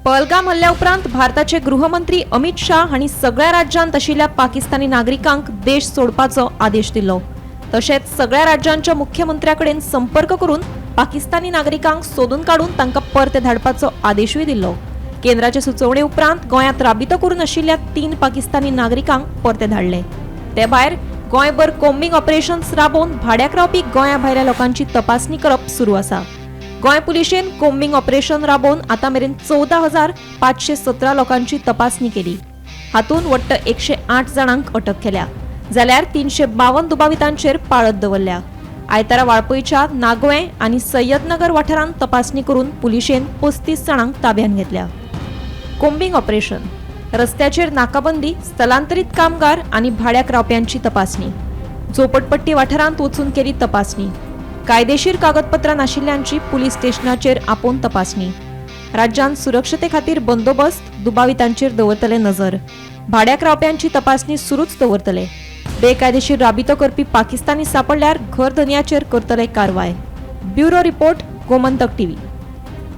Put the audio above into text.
पहलगाम हल्ल्या उपरांत भारताचे गृहमंत्री अमित शाह हांणी सगळ्या राज्यांत आशिल्ल्या पाकिस्तानी नागरिकांक देश सोडपाचो आदेश दिल्लो. तशेंच सगळ्या राज्यांच्या मुख्यमंत्र्या कडेन संपर्क करून पाकिस्तानी नागरिकांक सोदून काडून तांकां परते धाडपाचो आदेशूय दिल्लो. केंद्राचे सुचोवणे उपरांत गोंयांत राबितो करून आशिल्ल्या 3 पाकिस्तानी नागरिकांक परते धाडले. ते भायर गोंयभर कोम्बिंग ऑपरेशन्स राबोवन भाड्याक रावपी गोंया भायल्या लोकांची तपासणी करप सुरू आसा. गोंय पुलिशेन कोम्बिंग ऑपरेशन राबोवन आतां मेरेन 14,517 लोकांची तपासणी केली. हातूंत वट्ट 108 जाणांक अटक केल्या, जाल्यार 352 दुबावितांचेर पाळत दवरल्या. आयतारा वाळपयच्या नागवें आनी सय्यदनगर वाठारांत तपासणी करून पुलिशेन 35 जाणांक ताब्यांत घेतल्या. कोम्बिंग ऑपरेशन, रस्त्याचेर नाकाबंदी, स्थलांतरीत कामगार आनी भाड्याक रावप्यांची तपासणी, झोपडपट्टी वाठारांत वचून केली तपासणी, कायदेशीर कागदपत्रां नाशिल्ल्यांची पुलीस स्टेशनाचेर आपोवन तपासणी, राज्यांत सुरक्षते खातीर बंदोबस्त, दुबावितांचेर दवरतले नजर, भाड्याक रावप्यांची तपासणी सुरूच दवरतले, बेकायदेशीर राबितो करपी पाकिस्तानी सापडल्यार घर धनयाचेर करतले कारवाय. Bureau report, Gomantak TV.